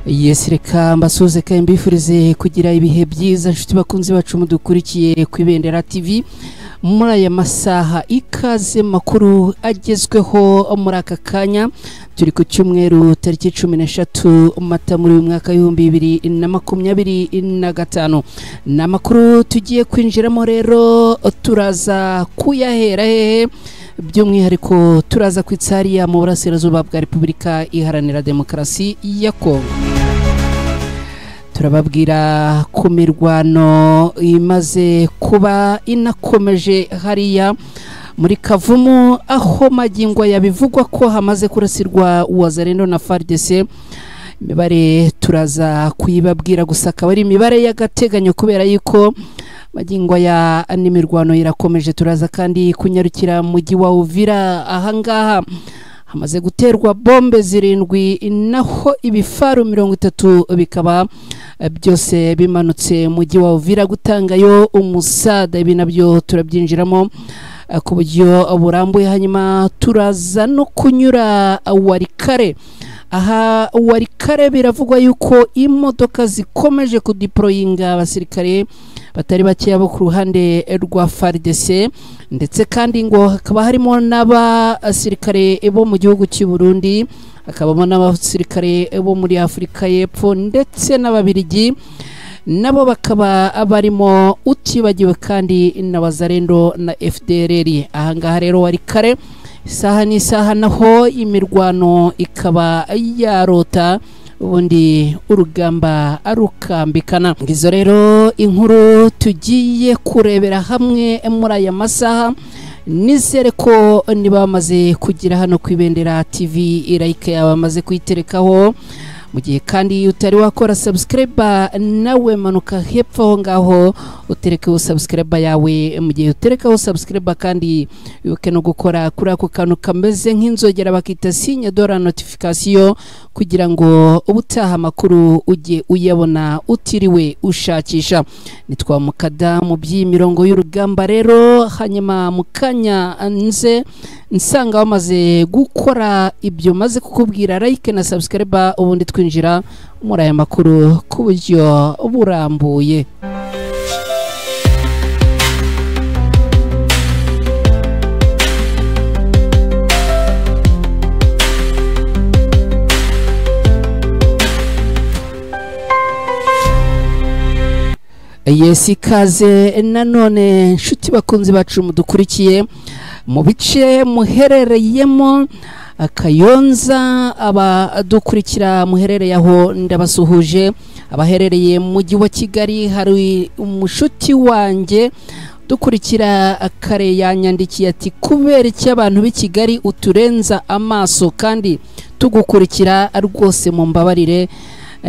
Yes, reka mbasuhuze kandi mbifurize kugira ibihe byiza nshuti bakunzi bacu mudukurikiye ku Ibendera TV muri aya masaha. Ikaze makuru agezweho muri aka kanya. Turi ku cyumweru tariki 13 Mata muri uyu mwaka 2025. Ni amakuru tugiye kwinjiramo rero, turaza kuyahera hehe? By'umwihariko turaza kwitsariya mu burasirazuba bwa Repubulika Iharanira Demokarasi ya Kongo. Turababwira ku mirwano imaze kuba inakomeje hariya muri Kavumu, aho magingo yabivugwa ko hamaze kurasirwa Wazalendo na FARDC. Imibare turaza kuyibabwira, gusa akaba ari imibare y'agateganyo kubera yuko magingo ya n'imirwano irakomeje. Turaza kandi kunyarukira mujyi wa Uvira, ahangaha hamaze guterwa bombe 7, naho ibifaru 30 bikaba byose bimanutse mujyi wa Uvira gutangayo umusada. Ibi nabyo turabyinjiramo ku buryo burambuye. Hanyuma turaza no kunyura Warikare. Aha Warikare biravugwa yuko imodoka zikomeje kudeployinga abasirikare batari bakeya bo ku ruhande rwa FARDC, ndetse kandi ngo hakaba harimo n'abasirikare bo mu gihugu cy'u Burundi, hakabamo n'abasirikare bo muri Afurika y'Epfo ndetse n'Ababirigi nabo bakaba barimo, utibagiwe kandi na Wazalendo na FDLR. Ahangaha rero Warikare isaha n'isaha naho imirwano ikaba yarota, ubundi urugamba arukambikana. Ngizo rero inkuru tugiye kurebera hamwe muri aya masaha. Nizere ko niba bamaze kugira hano ku Ibendera TV like yawe bamaze kuyiterekaho. Mu gihe kandi utari wakora subscribe, nawe manuka hepfo aho ngaho uterekaho subscribe yawe. Mu gihe uterekaho subscribe kandi wibuke no gukora kuri ako kantu kameze nk'inzogera bakita signe de la notification, kugira ngo ubutaha amakuru ujye uyabona utiriwe ushakisha. Nitwa Mukada mu by'imirongo y'urugamba rero. Hanyuma mukanya nze nsanga wamaze gukora ibyo maze kukubwira, like na subscribe, ubundi twinjira muri aya makuru ku buryo burambuye. Yes, ikaze nanone nshuti bakunzi bacu mudukurikiye mu bice muherereyemo Kayonza, abadukurikira muherereye aho ndabasuhuje. Abaherereye mu mujyi wa Kigali, hari umushuti wanjye dukurikira kare yanyandikiye ati kubera iki abantu b'i Kigali uturenza amaso kandi tugukurikira, rwose mumbabarire.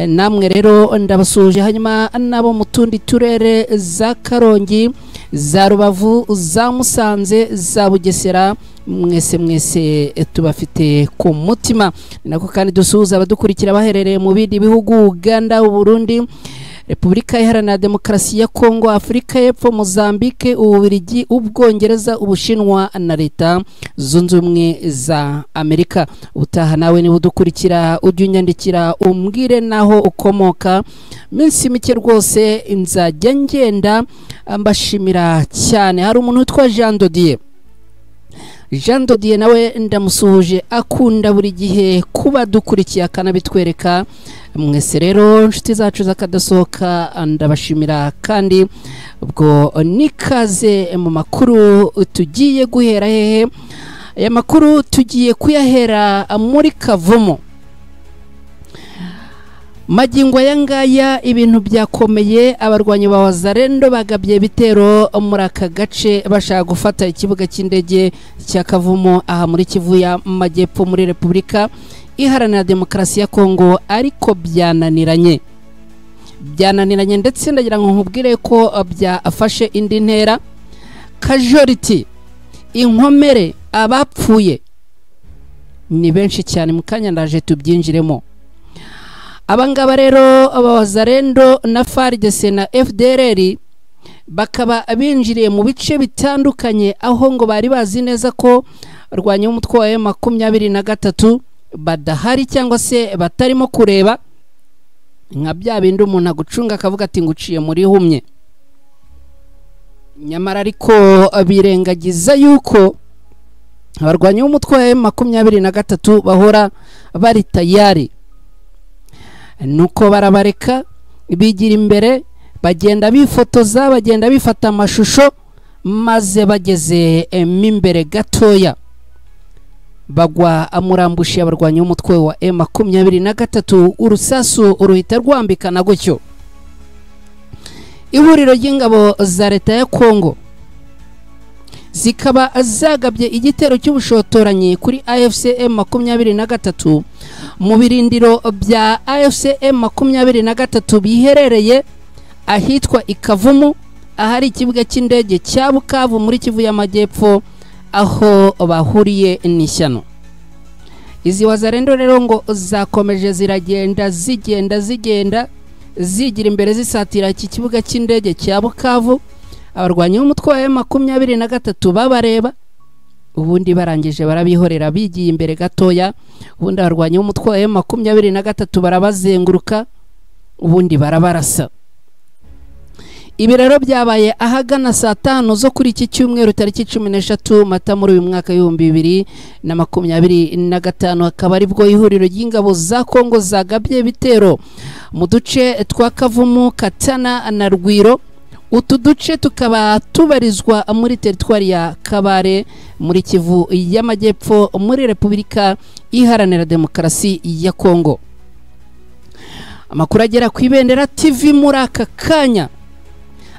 Namwe rero ndabasuhuje. Hanyuma nabo mu tundi turere za Karongi, za Rubavu, za Musanze, za Bugesera, mwese mwese tubafite ku mutima. Nako kandi dusuhuza abadukurikira baherereye mu bindi bihugu, Uganda, Burundi, Repubulika Iharanira Demokarasi ya Kongo, Afurika y'Epfo, Mozambique, Ububiligi, Ubwongereza, Ubushinwa na Leta Zunze Ubumwe za Amerika. Ubutaha nawe niba udukurikira ujye unyandikira umbwire naho ukomoka. Minsi mike rwose nzajya ngenda mbashimira cyane. Hari umuntu witwa Jean Dodier. Jean Dodier nawe ndamusuhuje, akunda buri gihe kuba dukurikiye akanabitwereka. Mwese rero nshuti zacu zakadasohoka ndabashimira, kandi ubwo nikaze mu makuru tugiye guhera hehe. Aya makuru tugiye kuyahera muri Kavumu. Magingo aya ngaya ibintu byakomeye, abarwanyi ba Wazalendo bagabye ibitero muri aka gace bashaka gufata ikibuga cy'indege cya Kavumu aha muri Kivu y'Amajyepfo muri Repubulika Iharanira Demokarasi ya Kongo, ariko byananiranye. Ndetse ndagira ngo nkubwire ko byafashe indi ntera. Casualty, inkomere, abapfuye ni benshi cyane, mu kanya ndaje tubyinjiremo. Abangaba rero abawazalendo na FARDC na FDLR bakaba binjiriye mu bice bitandukanye aho ngo bari bazi neza ko rwanya umutwe wa M23 badahari cyangwa se batarimo kureba. Nka bya bindi umuntu agucunga akavuga ati nguciye muri humye. Nyamara ariko birengagiza yuko abarwanyi b'umutwe wa M23 bahora bari tayari. Nuko barabareka bigira imbere, bagenda bifotoza, bagenda bifata amashusho, maze bageze imbere gatoya bagwa amurambushi abarwanyi b'umutwe wa M23, urusasu uruhita rwambikana gutyo. Ihuriro ry'ingabo za leta ya Kongo zikaba zagabye igitero cy'ubushotoranyi kuri AFC M23 mu birindiro bya AFC M23 biherereye ahitwa Ikavumu, ahari ikibuga cy'indege cya Bukavu muri Kivu y'Amajyepfo, aho bahuriye n'ishyano. Izi wazarendo rero ngo zakomeje ziragenda zigenda zigenda zigira imbere zisatira iki kibuga cy'indege cya Bukavu. Abarwanyi b'umutwe wa M23 babareba, ubundi barangije barabihorera bigiye imbere gatoya, ubundi abarwanyi b'umutwe wa M23 barabazenguruka, ubundi barabarasa. Ibi rero byabaye ahagana saa 5 zo kuri iki cyumweru tariki 13 Mata muri uyu mwaka 2025, akaba ari bwo ihuriro ry'ingabo za Kongo zagabye ibitero mu duce twa Kavumu, Katana na Rwiro. Utu duce tukaba tubarizwa muri teritwari ya Kabare muri Kivu y'Amajyepfo muri Repubulika Iharanira Demokarasi ya Kongo. Amakuru agera ku Ibendera TV muri aka kanya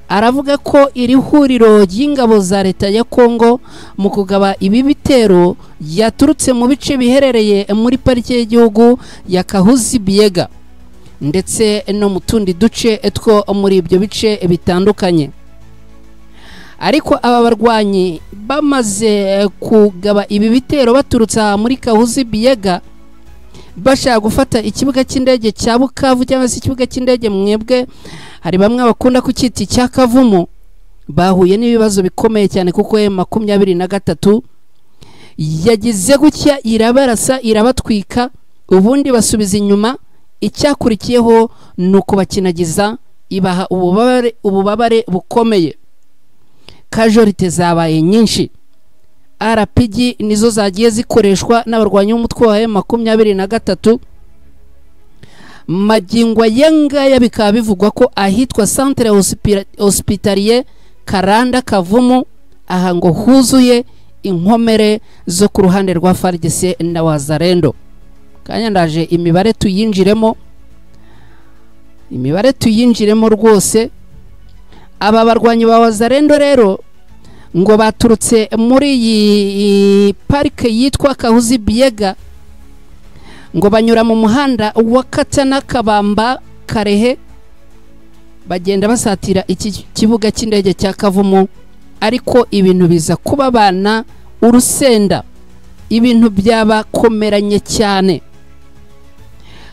aravuga ko iri huriro ry'ingabo za leta ya Kongo mu kugaba ibi bitero yaturutse mu bice biherereye muri parike y'igihugu ya Kahuzi Biega ndetse no mu tundi duce two muri ibyo bice bitandukanye. Ariko aba barwanyi bamaze kugaba ibi bitero baturutse muri Kahuzi Biega bashaka gufata ikibuga cy'indege cya Bukavu cyangwa se ikibuga cy'indege mwebwe hari bamwe bakunda kucyita cya Kavumu, bahuye n'ibibazo bikomeye cyane kuko M23 yagize gutya irabarasa irabatwika, ubundi basubiza inyuma. Icyakurikiyeho nuko bakinagiza ibaha ububabare bukomeye. Casualty zabaye nyinshi, RPG nizo zagiye zikoreshwa n'abarwanyi b'umutwe wa M23. Magingo yangaya bikaba bivugwa ko ahitwa Centre Hospitalier Karanda Kavumu, aha ngo huzuye inkomere zo ku ruhande rwa FARDC na Wazalendo. Kanya ndaje imibare tuyinjiremo, imibare tuyinjiremo rwose. Aba barwanyi ba Wazalendo rero ngo baturutse muri iyi parike yitwa Kahuzi Biega, ngo banyura mu muhanda wa Katana Kabamba Karehe, bagenda basatira iki kibuga cy'indege cya Kavumu, ariko ibintu biza kubabana urusenda, ibintu byabakomeranye cyane.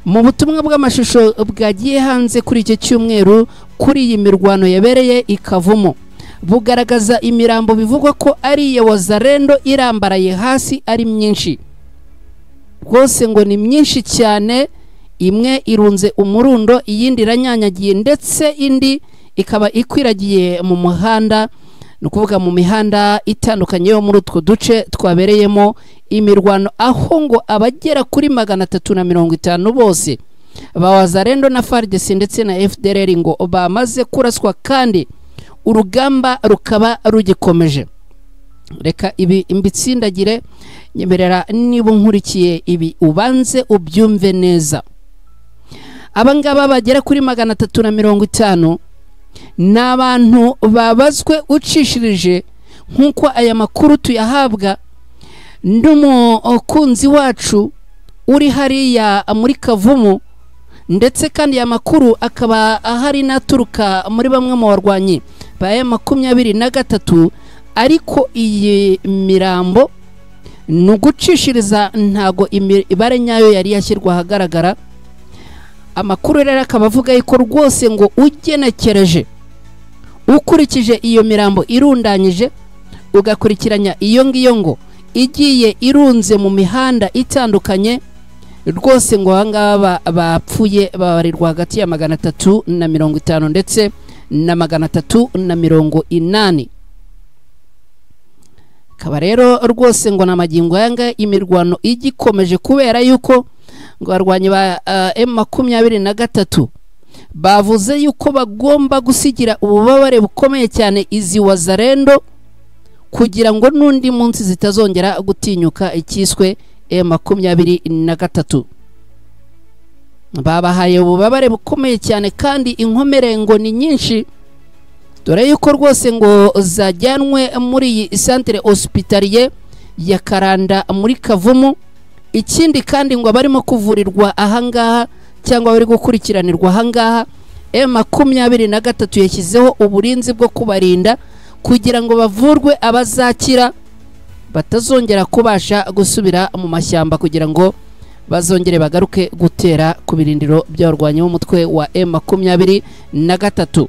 Mu butumwa bw'amashusho bwagiye hanze kuri iki cyumweru kuri iyi mirwano yabereye Ikavumu, bugaragaza imirambo bivugwa ko ari iya Wazalendo irambaraye hasi ari myinshi rwose, ngo ni myinshi cyane, imwe irunze umurundo, iyindi iranyanyagiye, ndetse indi ikaba ikwiragiye mu muhanda, ni ukuvuga mu mihanda itandukanye yo muri utwo duce twabereyemo imirwano, aho ngo abagera kuri 350 bose ba Wazalendo na FARDC ndetse na FDLR ngo bamaze kuraswa kandi urugamba rukaba rugikomeje. Reka ibi imbitsindagire, nyemerera niba nkurikiye ibi ubanze ubyumve neza. Abangaba bagera kuri 350 ni abantu babazwe ucishirije nk'uko aya makuru tuyahabwa n'umukunzi wacu uri hariya muri Kavumu, ndetse kandi aya makuru akaba ahari naturuka muri bamwe mu barwanyi ba M23. Ariko iyi mirambo ni ugucishiriza, ntago imibare nyayo yari yashyirwa ahagaragara. Amakuru rero akaba avuga yuko rwose ngo ugenekereje ukurikije iyo mirambo irundanyije, ugakurikiranya iyo ngiyo ngo igiye irunze mu mihanda itandukanye, Rwose ngo ahangaha bapfuye babarirwa hagati ya 350 ndetse na 380. Kaba rero rwose ngo namagingo yanga imirwano igikomeje, kubera yuko ngo barwanye ba M23 bavuze yuko bagomba gusigira ububabare bukomeye cyane izi Wazalendo, kugira ngo nundi munsi zitazongera gutinyuka ikiswe M23. Babahaye ububabare bukomeye cyane kandi inkomere ngo ni nyinshi, dore yuko rwose ngo zajyanwe muri iyi centre hospitalier ya Karanda muri Kavumu. Ikindi kandi ngo barimo kuvurirwa ahangaha cyangwa bari gukurikiranirwa ahangaha, M23 yashyizeho uburinzi bwo kubarinda kugira ngo bavurwe abazakira batazongera kubasha gusubira mu mashyamba, kugira ngo bazongere bagaruke gutera ku birindiro by'abarwanyi b'umutwe wa M23.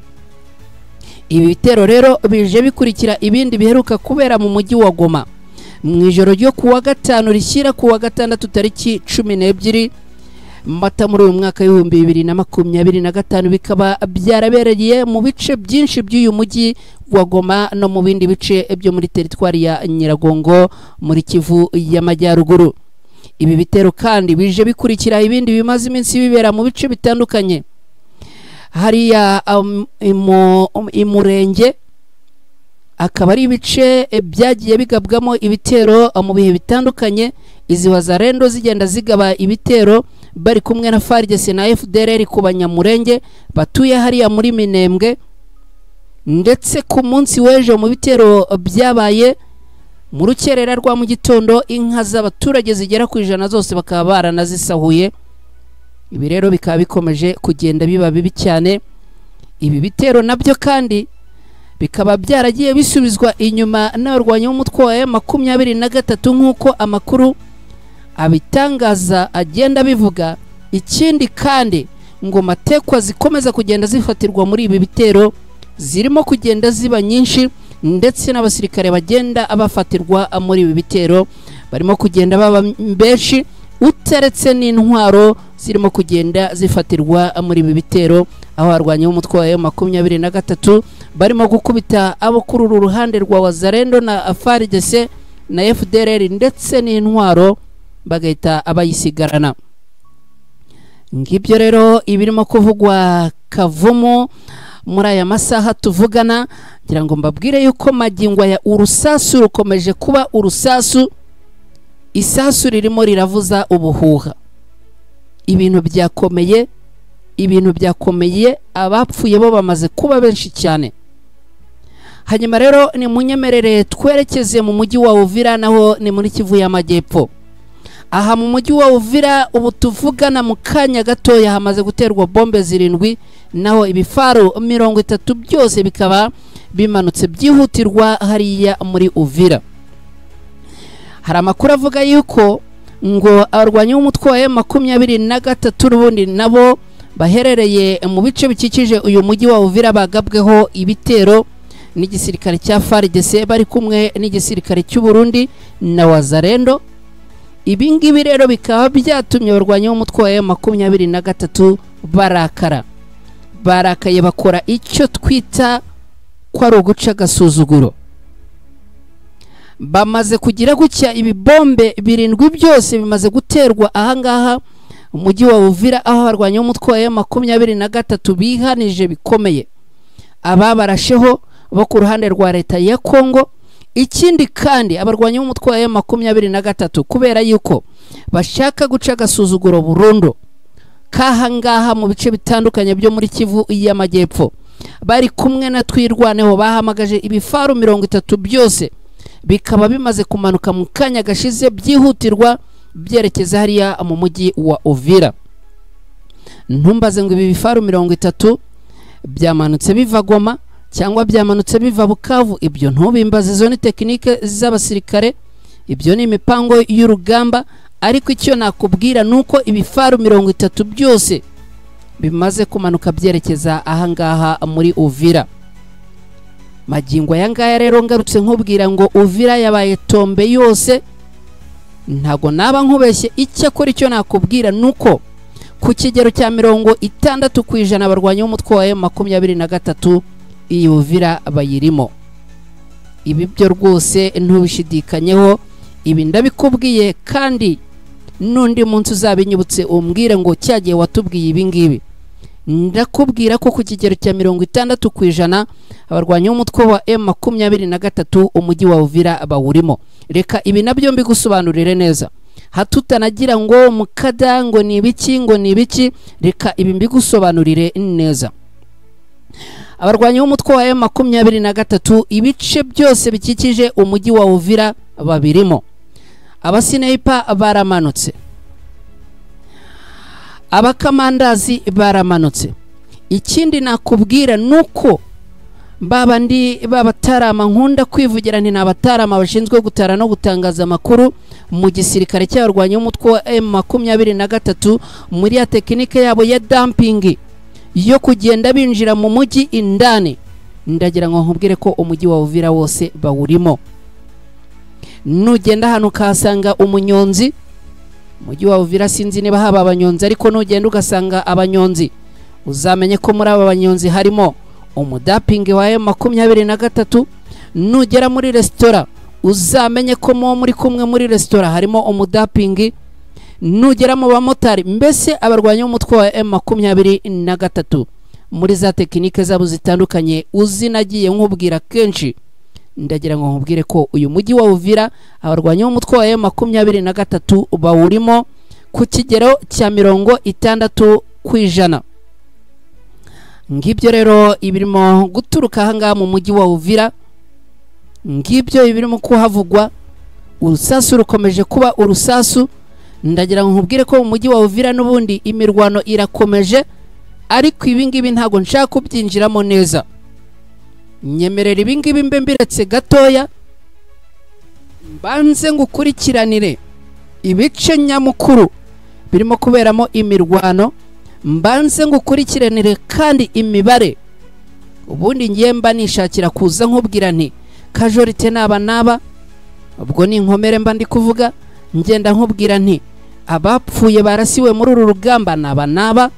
Ibi bitero rero bije bikurikira ibindi biheruka kubera mu mujyi wa Goma mu ijoro ryo kuwa gatanu rishyira kuwa gatandatu tariki 12 Mata muri uyu mwaka w'ibihumbi 2025, bikaba byarabereye mu bice byinshi by'uyu mujyi wa Goma no mu bindi bice byo muri teritwari ya Nyiragongo muri Kivu y'Amajyaruguru. Ibi bitero kandi bije bikurikira ibindi bimaze iminsi bibera mu bice bitandukanye hariya imurenge, akaba ari ibice byagiye bigabwamo ibitero mu bihe bitandukanye. Izi Wazalendo zigenda zigaba ibitero bari kumwe na FARDC na FDLR ku banyamurenge batuye hariya muri Minembwe, ndetse ku munsi w'ejo mu bitero byabaye mu rukerera rwa mu gitondo inka z'abaturage zigera ku 100 zose bakaba baranazisahuye. Ibi rero bikaba bikomeje kugenda biba bibi cyane. Ibi bitero nabyo kandi bikaba byaragiye bisubizwa inyuma n'abarwanyi b'umutwe wa M23 nk'uko amakuru abitangaza agenda bivuga. Ikindi kandi ngo matekwa zikomeza kugenda zifatirwa muri ibi bitero zirimo kugenda ziba nyinshi, ndetse n'abasirikare bagenda abafatirwa muri ibi bitero barimo kugenda baba benshi, utaretse n'intwaro zirimo kugenda zifatirwa muri ibi bitero, aho arwanya umutwe wa M23 barimo gukubita abo kuri uru ruhande rwa Wazalendo na FARDC na FDLR ndetse n'intwaro bagahita abayisigarana. Ngibyo rero ibirimo kuvugwa Kavumu muri aya masaha tuvugana, ngira ngo mbabwire yuko magingo ya urusasu rukomeje kuba urusasu, isasu ririmo riravuza ubuhuha. Ibintu byakomeye, ibintu byakomeye, abapfuye bo bamaze kuba benshi cyane. Hanyuma rero ni munyemerere twerekeze mu mujyi wa Uvira, naho ni muri Kivu y'Amajyepfo. Aha mu mujyi wa Uvira ubu tuvugana mu kanya gatoya hamaze guterwa bombe 7, naho ibifaru 30 byose bikaba bimanutse byihutirwa hariya muri Uvira. Hari amakuru avuga yuko ngo abarwanyi b'umutwe wa M23 n'ubundi nabo baherereye mu bice bikikije uyu mujyi wa Uvira bagabweho ibitero n'igisirikare cya FARDC bari kumwe n'igisirikare cy'u Burundi na Wazalendo. Ibi ngibi rero bikaba byatumye abarwanyi b'umutwe wa M23 barakara, barakaye bakora icyo twita ko ari uguca agasuzuguro. Bamaze kugira gutya ibibombe 7 byose bimaze guterwa ahangaha umujyi wa Uvira, aho abarwanyi b'umutwe wa M23 bihanije bikomeye ababarasheho bo ku ruhande rwa leta ya Kongo. Ikindi kandi abarwanyi b'umutwe wa M23 kubera yuko bashaka guca agasuzuguro burundu kahangaha mu bice bitandukanye byo muri Kivu y'Amajyepfo, bari kumwe na Twirwaneho bahamagaje ibifaru 30 byose bikaba bimaze kumanuka mu kanya gashize byihutirwa byerekeza hariya mu mujyi wa Uvira. Ntumbaze ngo ibi bifaru 30 byamanutse biva Goma cyangwa byamanutse biva Bukavu, ibyo ntubimbaze, izo ni tekinike z'abasirikare, ibyo ni imipango y'urugamba. Ariko icyo nakubwira nuko ibifaru 30 byose bimaze kumanuka byerekeza ahangaha muri Uvira. Magingo aya ngaya rero ngarutse nkubwira ngo Uvira yabaye tombe yose, Ntago naba nkubeshye. Icyakora icyo nakubwira nuko ku kigero cya 60% abarwanyi b'umutwe wa M23 iyi Uvira bayirimo. Ibi byo rwose ntubishidikanyeho, ibi ndabikubwiye, kandi n'undi munsi uzabinyibutse umbwire ngo cyagiye watubwiye ibi ngibi. Ndakubwira ko ku kigero cya 60% abarwanyi b'umutwe wa M23 umujyi wa Uvira bawurimo. Reka ibi nabyo mbigusobanurire neza, hatutanagira ngo mukada ngo ni ibiki ngo ni ibiki. Reka ibi mbigusobanurire neza. Abarwanyi b'umutwe wa M23 ibice byose bikikije umujyi wa Uvira babirimo. Abasinepa baramanutse, abakamandazi baramanutse. Ikindi nakubwira nuko babandi babatarama nkunda kwivugira nti nabatarama bashinzwe gutara no gutangaza amakuru mu gisirikare cy'abarwanyi b'umutwe wa M23 muri ya tekinike yabo ya dumping yo kugenda binjira mu mujyi indani. Ndagira ngo nkubwire ko umujyi wa Uvira wose bawurimo. Nugenda hano ukahasanga umunyonzi, umujyi wa Uvira sinzi niba haba abanyonzi, ariko nugenda ugasanga abanyonzi uzamenye ko muri aba banyonzi harimo umudapingi wa M23. Nugera muri resitora uzamenye ko muri kumwe muri resitora harimo umudapingi. Nugera mu bamotari, mbese abarwanyi b'umutwe wa M23 muri za tekinike zabo zitandukanye uzinagiye nkubwira kenshi, ndagira ngo nkubwire ko uyu mujyi wa Uvira abarwanyi b'umutwe wa M23 bawurimo ku kigero cya 60%. Ngibyo rero ibirimo guturuka ahangaha mu mujyi wa Uvira, ngibyo ibirimo kuhavugwa. Urusasu rukomeje kuba urusasu. Ndagira ngo nkubwire ko mu mujyi wa Uvira n'ubundi imirwano irakomeje, ariko ibi ngibi ntago nshaka kubyinjiramo neza. Nyemerera ibi ngibi mbe mbiretse gatoya, mbanze ngukurikiranire ibice nyamukuru birimo kuberamo imirwano, mbanze ngukurikiranire kandi imibare. Ubundi ngiye mba nishakira kuza nkubwira nti kajorite naba naba, ubwo ni inkomere mba ndi kuvuga, ngenda nkubwira nti abapfuye barasiwe muri uru rugamba naba naba.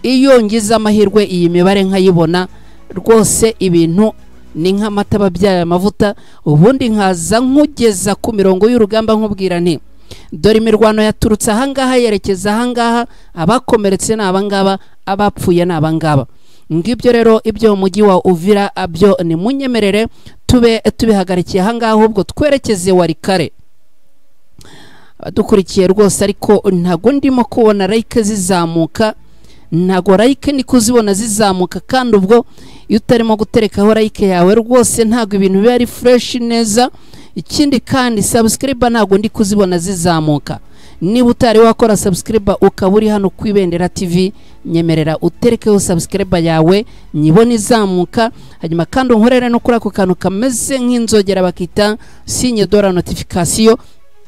Iyo ngize amahirwe iyi mibare nkayibona rwose ibintu ni nk'amata babyaye amavuta. Ubundi nkaza nkugeza ku mirongo y'urugamba nkubwira nti dore imirwano yaturutse ahangaha yerekeza ahangaha, abakomeretse ni abangaba, abapfuye ni abangaba. Ngibyo rero ibyo mujyi wa Uvira abyo ni munyemerere tube tubihagarikiye ahangaha, ahubwo twerekeze Walikale. Abadukurikiye rwose, ariko ntago ndimo kubona like zizamuka, ntago like ni kuzibona zizamuka, kandi ubwo iyo utarimo guterekaho like yawe rwose ntago ibintu biba ari fresh neza. Ikindi kandi subscribe ntago ndi kuzibona zizamuka. Niba utari wakora subscribe ukaba uri hano ku Ibendera TV, nyemerera uterekeho subscribe yawe nyibone izamuka, hanyuma kandi unkorere no kuri ako kantu kameze nk'inzogera bakita signe de la notification,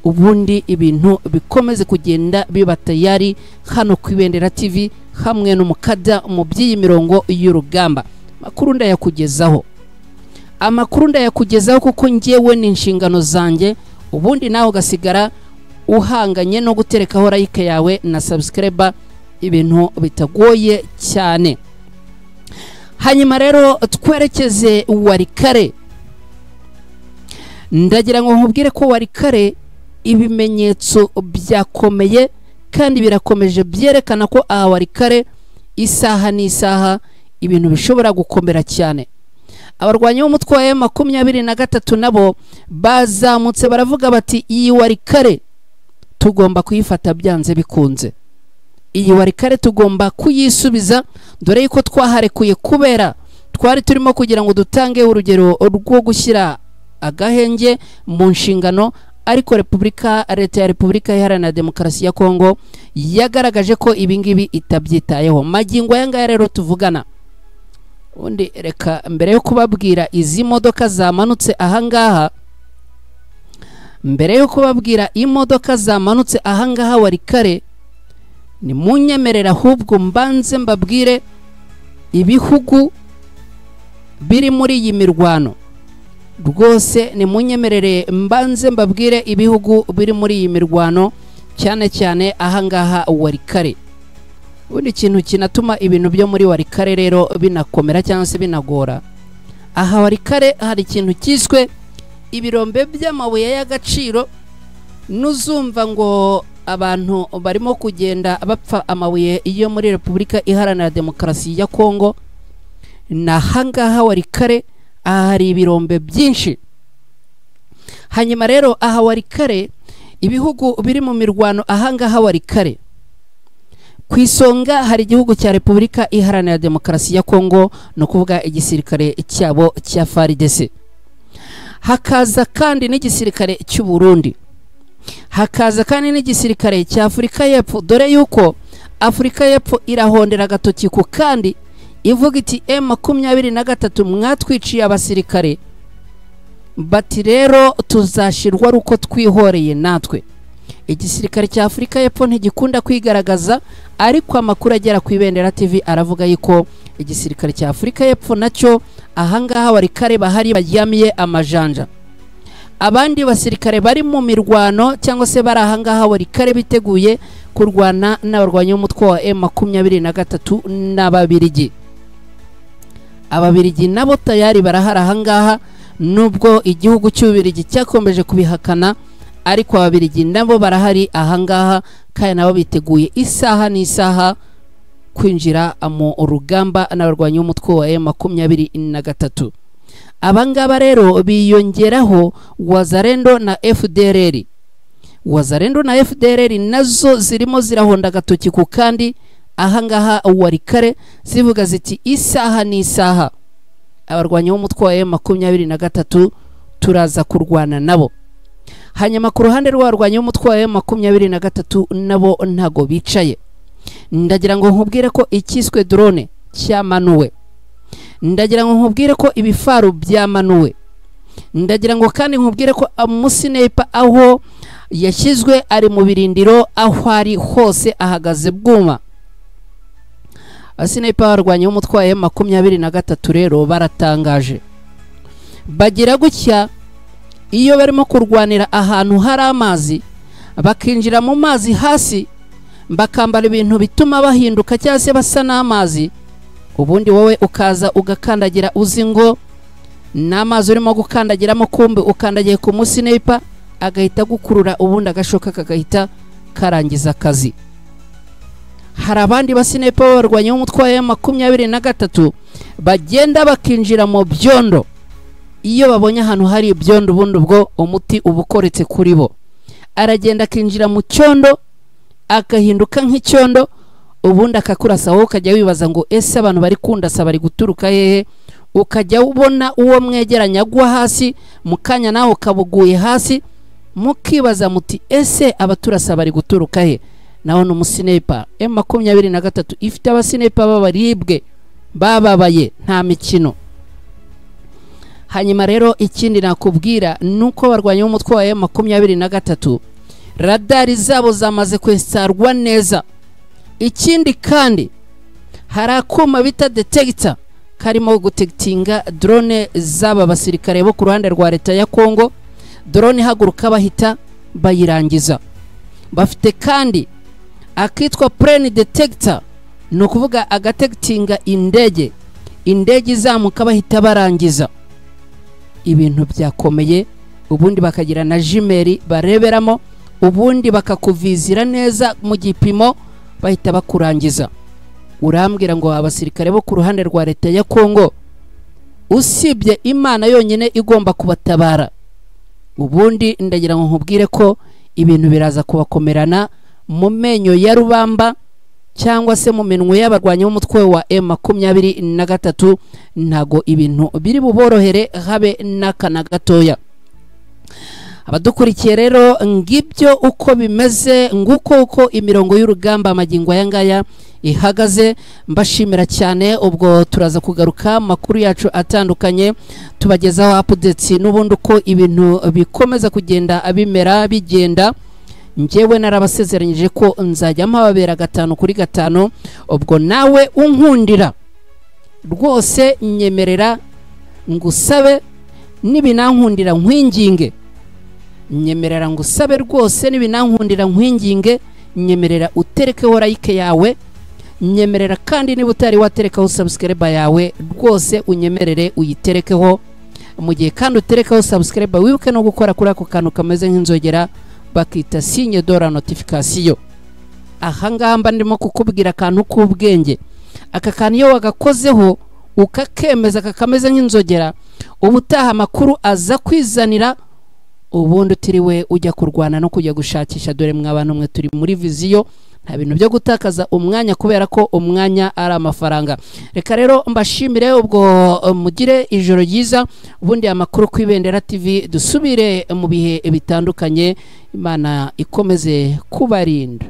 ubundi ibintu bikomeze kugenda biba tayari hano ku Ibendera TV hamwe n'umukada mu by'iyi mirongo y'urugamba. Makuru ndayakugezaho, amakuru ndayakugezaho kuko ngewe ni inshingano zanjye, ubundi nawe ugasigara uhanganye no guterekaho like yawe na subscribe, ibintu bitagoye cyane. Hanyuma rero twerekeze Walikale. Ndagira ngo nkubwire ko Walikale ibimenyetso byakomeye kandi birakomeje byerekana ko aha Walikale isaha n'isaha ibintu bishobora gukomera cyane. Abarwanyi b'umutwe wa M23 nabo bazamutse baravuga bati iyi Walikale tugomba kuyifata byanze bikunze, iyi Walikale tugomba kuyisubiza, dore yuko twaharekuye kubera twari turimo kugira ngo dutange urugero rwo gushyira agahenge mu nshingano, ariko Leta ya Repubulika Iharanira Demokarasi ya Kongo yagaragaje ko ibi ngibi itabyitayeho. Magingo aya ngaya rero tuvugana, ubundi reka mbere yo kubabwira izi modoka zamanutse ahangaha, mbere yo kubabwira imodoka zamanutse ahangaha Walikale, ni munyemerera ahubwo mbanze mbabwire ibihugu biri muri iyi mirwano. Rwose ni munyemerere mbanze mbabwire ibihugu biri muri iyi mirwano, cyane cyane ahangaha Walikale. Ubundi ikintu kinatuma ibintu byo muri Walikale rero binakomera cyangwa se binagora, aha Walikale hari ikintu cyiswe ibirombe by'amabuye y'agaciro. Nuzumva ngo abantu barimo kugenda bapfa amabuye iyo muri Repubulika Iharanira Demokarasi ya Kongo, na hangaha Walikale aha hari ibirombe byinshi. Hanyuma rero aha Walikale ibihugu biri mu mirwano ahangaha Walikale, ku isonga hari igihugu cya Repubulika Iharanira Demokarasi ya Kongo, no kuvuga igisirikare cyabo cya FARDC. Hakaza kandi n'igisirikare cy'u Burundi, hakaza kandi n'igisirikare cya Afurika y'Epfo. Dore yuko Afurika y'Epfo irahondera agatoki ku kandi ivuga iti M23 mwatwiciye abasirikare, bati rero tuzashirwa ari uko twihoreye natwe. Igisirikare cya Afurika y'Epfo ntigikunda kwigaragaza, ariko amakuru agera ku Ibendera TV aravuga yuko igisirikare cya Afurika y'Epfo nacyo ahangaha Walikale bahari baryamiye amajanja. Abandi basirikare bari mu mirwano cyangwa se bari ahangaha Walikale biteguye kurwana n'abarwanyi b'umutwe wa M23 n'Ababirigi. Ababirigi nabo tayari barahari ahangaha, nubwo igihugu cy'Ububirigi cyakomeje kubihakana, ariko Ababirigi nabo barahari ahangaha kandi nabo biteguye isaha n'isaha kwinjira mu rugamba n'abarwanyi b'umutwe wa M23. Abangaba rero biyongeraho Wazalendo na FDLR. Wazalendo na FDLR nazo zirimo zirahonda agatoki ku kandi ahangaha Walikale, zivuga ziti isaha n'isaha abarwanyi b'umutwe wa M23 turaza kurwana nabo. Hanyuma ku ruhande rw'abarwanyi b'umutwe wa M23 nabo ntago bicaye. Ndagira ngo nkubwire ko ikiswe drone cyamanuwe, ndagira ngo nkubwire ko ibifaru byamanuwe, ndagira ngo kandi nkubwire ko umusinepa aho yashyizwe ari mu birindiro, aho ari hose ahagaze bwuma. Abasinepa barwanya umutwe wa M23 rero baratangaje, bagira gutya iyo barimo kurwanira ahantu hari amazi, bakinjira mu mazi hasi, bakambara ibintu bituma bahinduka cyangwa se basa n'amazi, ubundi wowe ukaza ugakandagira uzi ngo n'amazi urimo gukandagiramo, kumbe ukandagiye ku musinepa agahita gukurura, ubundi agashoka kagahita karangiza akazi. Hari abandi basinepa barwanya umutwe wa M23 bagenda bakinjira mu byondo. Iyo babonye ahantu hari ibyondo, ubundi ubwo umuti uba ukoretse kuri bo. Aragenda akinjira mu cyondo agahinduka nk'icyondo, ubundi akakurasa, wowe ukajya wibaza ngo ese abantu bari kundasa bari guturuka hehe? Ukajya ubona uwo mwegeranya agwa hasi, mu kanya nawe ukabuguye hasi, mukibaza muti ese abaturasa bari guturuka he? Naho ni umusinepa. M23 ifite abasinepa b'abaribwe bababaye, nta mikino. Hanyuma rero ikindi nakubwira nuko barwanya umutwe wa M23 radari zabo zamaze kwesarwa neza. Ikindi kandi hari akuma bita detector karimo gutekitinga drone z'aba basirikare bo ku ruhande rwa leta ya Kongo. Drone ihaguruka bahita bayirangiza. Bafite kandi akitwa plane detector, ni ukuvuga agatekitinga indege, indege izamuka bahita barangiza. Ibintu byakomeye. Ubundi bakagira na jimeri bareberamo, ubundi bakakuvizira neza mu gipimo bahita bakurangiza. Urambwira ngo abasirikare bo ku ruhande rwa leta ya Kongo, usibye Imana yonyine igomba kubatabara, ubundi ndagira ngo nkubwire ko ibintu biraza kubakomerana mu menyo ya rubamba cyangwa se mu minwe y'abarwanyi b'umutwe wa M23. Ntago ibintu biri buborohere habe n'akana gatoya. Abadukurikiye rero ngibyo uko bimeze, nguko uko imirongo y'urugamba amagingo aya ngaya ihagaze. Mbashimira cyane, ubwo turaza kugaruka makuru yacu atandukanye tubagezaho updates n'ubundi uko ibintu bikomeza kugenda abimera bigenda. Njyewe narabasezeranyije ko nzajya mpababera 5 kuri 5. Ubwo nawe unkundira rwose nyemerera ngusabe Nibinankundira nkwinginge, nyemerera ngo usabe rwose, nibinankundira nkwinginge, nyemerera uterekeho like yawe, nyemerera kandi niba utari waterekaho subscribe yawe rwose unyemerere uyiterekeho. Mu gihe kandi uterekaho subscribe, wibuke no gukora kuri ako kantu kameze nk'inzogera bakita signe de la notification. Ahangaha mba ndimo kukubwira akantu k'ubwenge. Aka kantu iyo wagakozeho ukakemeza kakameze nk'inzogera, ubutaha amakuru aza kwizanira, ubundi utiriwe ujya kurwana no kujya gushakisha. Dore mwa bantu mwe, turi muri viziyo, nta bintu byo gutakaza umwanya kubera ko umwanya ari amafaranga. Reka rero mbashimire, ubwo mugire ijoro ryiza. Ubundi amakuru ku Ibendera TV dusubire mu bihe bitandukanye. Imana ikomeze kubarinda.